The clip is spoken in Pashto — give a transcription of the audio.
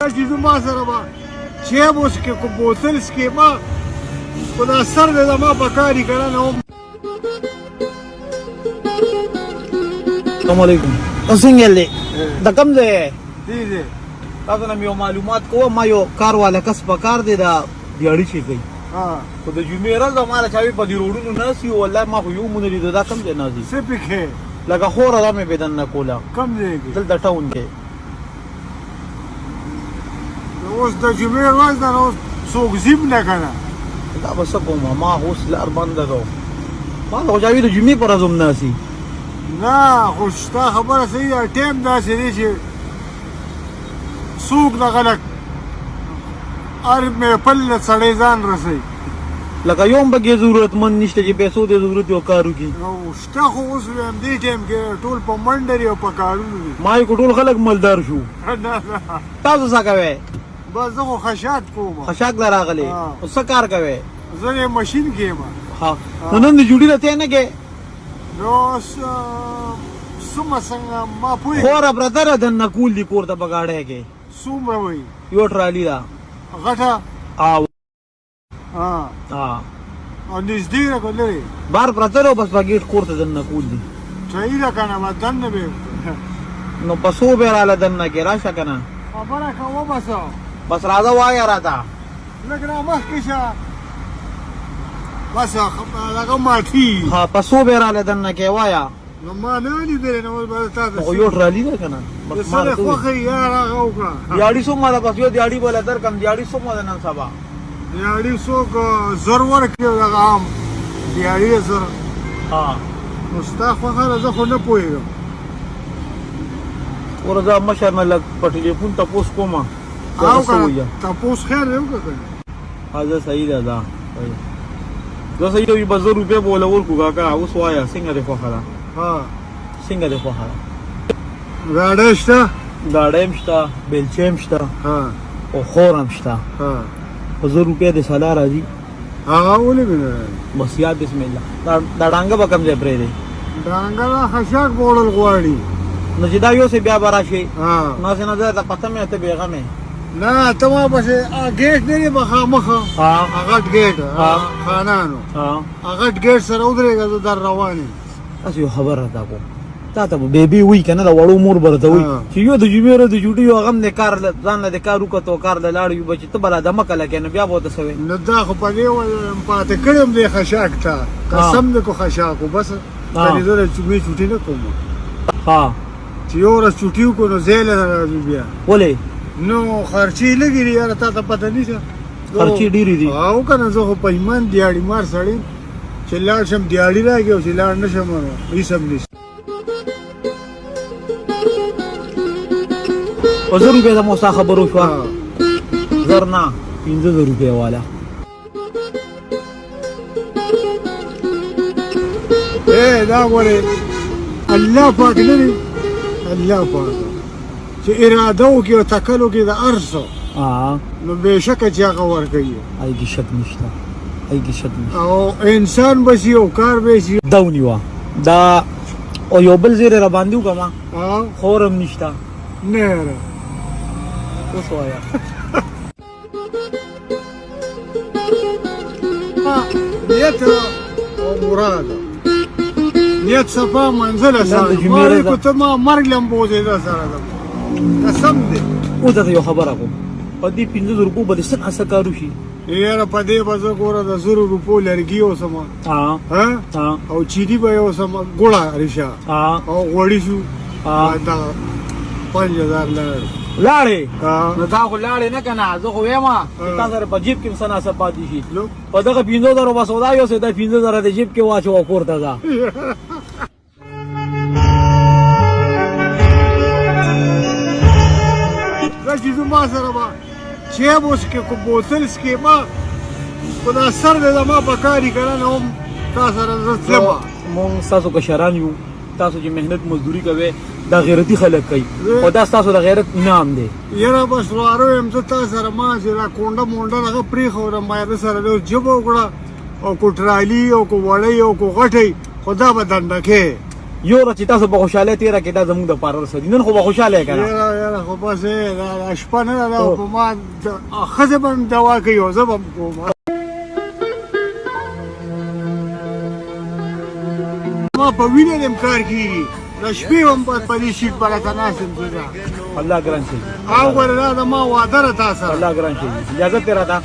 چې زما سره به چای وڅښې که بوتل څښې، ما خو دا سر دی زما په کار یې که نه نو. السلام علیکم، څنګه یې؟ د کوم ځای دی دی؟ تاسو نه یو معلومات کوم. ما یو کار والا کس په کار دی، دا دیاړي چې کوي، خو د جمعې ورځ ده، ما له چاوي په دې روډونو ناست یو. والله ما خو یو مونږ لیدو. دا کوم ځای ناست دي؟ څه پکې؟ لکه خوره دا مې بدن نه کوله. کوم ځای کې؟ دلته ټاون کې. اوس د جمعې ورځ ده، اوس څوک ځي نه که نه؟ دا به څه کوم، ما خو اوس لار بنده ده. ما ته خو چاوي د جمعې پر ورځ هم ناست. نه، خو ستا خبره صحیح ده، ټایم داسې دی چې څوک دغه لک هر محفل له سړی ځان رسوي. لکه یو هم پکې ضرورتمند نشته چې پیسو ته ضرورت یو کار وکړي. نو شته، خو اوس همدې ټایم کې ټول په منډه دي او په کارونو دي. ما یې کو ټول خلک مالدار شو. نه نه. تاسو څه کوئ؟ بس زه خو خشاک کوم. خشاک له راغلی؟ نو څه کار کوئ؟ زه یې ماشین کې یم. ها، نو نن د جوړي له تی نه کې؟ نو څومره څنګه ما پوه خوره پرته ده، دننه کول دي کور ته په ګاډۍ کې. څومره وایي؟ یو ټرالي ده. غټه؟ او ها. ها. او نږدې ده که لرې؟ بار پرته ده، بس په ګېټ کور ته دننه کول دي. صحیح ده که نه؟ ما دننه به نو په څو به راله دننه کې؟ راشه که نه؟ خبره کوه بس. بس راځه، وایه راته. لږ را مخکې شه بس، هغه ماټي. ها، په څو به راله دننه کې، وایه. نو ما نه لیدلې، نو اوس به تا ته خو یو ټرالي ده که نه؟ بس ما څه خوښه یې یار هغه وکړه. دیاړي څومره ده؟ بس یو دیاړي به له درکړم. دیاړي څومره ده نن سبا؟ دیاړي څوک زر ورکړي، دغه عام دیاړي زر. ها. نو ستا خوښه ده، زه خو نه پوهېږم. ګوره، زه مشر نه لږ په ټلیفون تپوس کوم. او که تپوس خیر دی وکړه که نه. ها، زه صحیح ده، دا زه صحیح ده. بس 1000 روپۍ به له ورکړو. کاکا، اوس وایه څنګه دې خوښه ده؟ ها. څنګه دې خوښه ده؟ ګاډی شته؟ ګاډی هم شته، بیلچې هم شته او خور هم شته. ها. په 1000 روپۍ دې سلا راځي؟ هغه ولې مې نه راځي؟ بس یا بسم الله. دا ډانګه به کوم ځای پرېږدې؟ ډانګه دا خشاک به وړل غواړي. نو چې دا یوسې بیا به راشې؟ نو هسې نه زه ته قسم یم، ته بېغمه یې. نه، ته ما پسې ګېټ نه دی مخامخ، غټ ګېټ خانانو، غټ ګېټ سره ودرېږه، زه در روان یم. تاسو یو خبر راته کوم. تا ته به بیبي وایي که نه، د وړو مور به راته وایي چې یو د جمعې ورځ د چوټي یو هغه هم د کار ځان له د کار وکړو، کار له لاړ یو بچي، ته به لا دمه کله کې، نو بیا به ورته څه وایې؟ نو دا خو په دې وجه پاتې کړی هم دی خشاک ته، قسم دې کو خشاک بس کنې زه د جمعې چوټي نه کوم. ها. چې یو ورځ چوټي وکړو نو ځای له راځو بیا. ولې؟ نو خرچې لږې دي یاره، تا ته پته نشته. خرچې ډېرې دي. او که نه، زه خو په ایمان دیاړي مار سړی یم، چې لاړ شم دیاړي راګي او چې لاړ نه شم نو هېڅ هم نشته. په 1000 روپۍ زموږ ستا خبره وشوه. زر نه، 5000 روپۍ والا. اے دا ګوره، الله پاک نه دی، الله پاک چې اراده وکړي او تکل وکړي د هر څه، نو بېشکه چې هغه ورکوي. هغې کې شک نشته، هغې کې شک نشته. او انسان به شي او کار به شي. دا ونیوه دا، او یو بل زیری را باندې وکړه. ما خور هم نشته. نه یاره. اوس وایه. نیت او مراد، نیت صفا، منزل اسان. ما کو ته ما مرګ لم بوزې دا سره ده، قسم دې. او ته یو خبره کوم، په دې 5000 روپو به څه څه کار وشي؟ یاره، په دې به زه ګوره د 1000 روپو لرګي اوسم او چیني به یې اوسم، ګوړه ریشه او غوړي شو. دا 5000 لاړ. لاړې؟ نو دا خو لاړې نه که نه، زه خو وایم چې تا سره په جیب کې هم څه ناڅه پاتې شي. په دغه 5000 به سودا یوسې، دا 5000 د جیب کې واچوه او کور ته ځه. دا چې زما سره به چای وڅښې که بوتل څښې، ما خو دا سر دی زما په کار یې که نه، نو هم تا سره زه تلم. مونږ ستاسو کشران یو. تاسو چې محنت مزدوري کوئ، دا غیرتي خلک کوي، او دا ستاسو د غیرت انعام دی. یاره بس واره یم زه تا سره. ما چې دا کونډه مونډه هغه پرېښوده، ما یې سره ډېر ژبه وکړه، او کو ټرالي او کو وړۍ او کو غټۍ، خو دا به دنده کې. یو ورځ چې تاسو په خوشحالۍ تېره کړئ، دا زموږ دپاره ورسه دي. نن خو به خوشحاله یې که نه؟ یاره یاره، خو بس دا شپه نه ده، دا په ما ښځه به هم دوا کوي او زه به هم کوم. ما په وینه دې هم کار کېږي، د شپې هم په دې شیټ به راته ناست یم چې الله ګران شي. او ګوره، دا د ما واده ده تا سره. الله ګران شي، اجازه دې راته.